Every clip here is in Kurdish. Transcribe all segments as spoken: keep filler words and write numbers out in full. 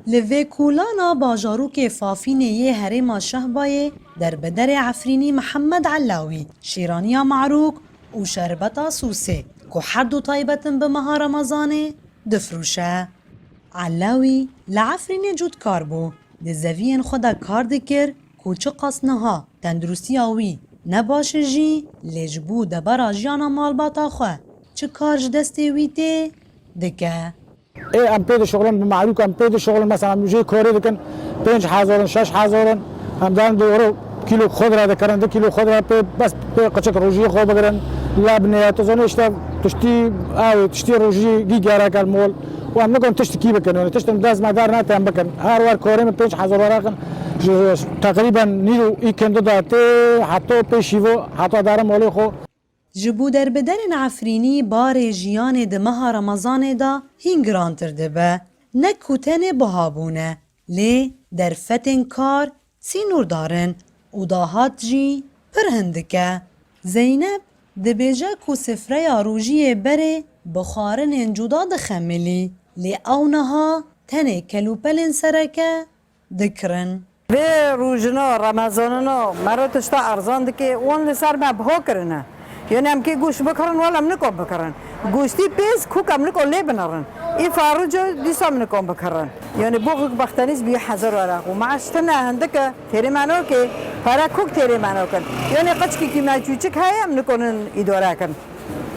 Li vê kolana bajarokê Fafînê yê herêma Şehbayê derbiderê Efrînî Mihemed Elawî şîraniya Marûk û şerbeta Sûsê ku her du taybet in bi meha Remezanê difroşe. Elawî li Efrînê cotkar bû, di zeviyên xwe de kar dikir ku çiqas niha tenduristiya wî ne baş e jî, lê ji bo debara jiyana malbata xwe çi kar ji destê wî tê, dike. Ê, em pê dişuxulin, bi Marûk em pê dişuxulin, mesela em jê korê dikin, pênc hezar in, şeş hezar in, em derin dûre kîlo xudra dikirin, du kîlo xudra pê, bes pê qiçik rojiyê xwe bigirin, lebnê, tu zanî işte tiştî, ew, tiştî rojiyê gî gerek el mol, û em nikin tiştikî bikin, yani tişt em dest me der nete em bikin. Her wer korê min pênc hezar weraq in, ji, teqrîben nîro î kindu da tê, heta pê şîvo, heta derin molê xwe. Ji bo derbiderên Efrînî barê jiyanê di meha Remezanê de hîn girantir dibe. Ne ku tenê buhabûn e, lê derfetên kar sînordar in û dahat jî pir hindik e. Zeynep dibêje ku sifreya rojiyê berê bi xwarinên cuda dixemilî, lê ew niha tenê kelûpelên sereke dikirin. Vê rojina Remezanina mero tişta erzan dike, wan li ser me biha kirine. Yani em kê goşt bikirin, wala em nikon bikirin. Goştî pêz kûk em nikon lê binerin. Î faruca dîsa em nikon bikirin. Yani boxik bextenîz bî hezar weraq û maaş tine hindik e, têrê me nake, pere kûk têrê me nakin. Yani qeçkîkî me çûçik heye, em nikonin îdare kin.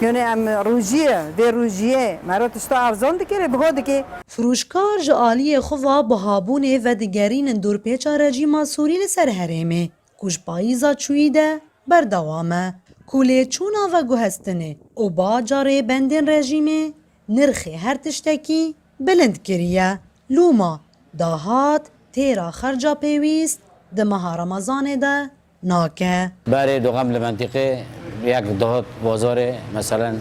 Yani em rojiyê, vê rojiyê, mero tişta erzan dike, lê biha dike. Firoşkar ji aliyê xwe va buhabûnê vedigerînin dorpêça rejîma Sûrî li ser herêmê, ku ji payîza çûyî de berdewam e, ku lêçûna veguhestinê û bajarê bendên rejîmê nirxê her tiştekî bilind kiriye. Lûma dahat têra xerca pêwîst di meha Remezanê de nake. Berê doxem li mentîqê yek dihot bozorê, meselen,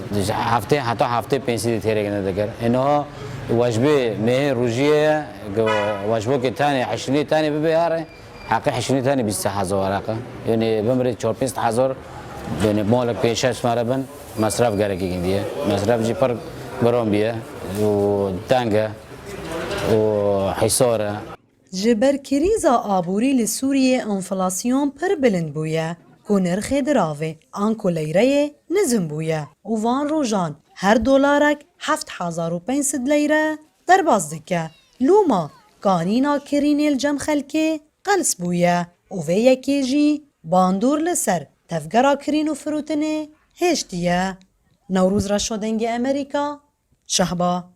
heftê, heta heftê pênc sedî têrê gine dikir. Ê niha wecbê mehê rojiyê ye, wecbokê tenê, hişinî tenê bibê here, heqê hişinî tenê bîst hezar weraq e. Yani bimrê çar pênc hezar, yani malek pênc şeş mere bin, mesref gerekî gindiye. Mesref jî pir giran biye û teng e û hîsar e. Ji ber krîza aborî li Sûriyê enflasyon pir bilind bûye, ku nirxê diravê anku leyreyê nizm bûye û van rojan her dolarek heft hezar û pênc sed leyre derbas dike. Lûma kanîna kirînê li cem xelkê qels bûye û vê yekê jî bandor li ser tevgera kirîn û firotinê hêştiye. Newroz Reşo, Dengê Amerîka, Şehba.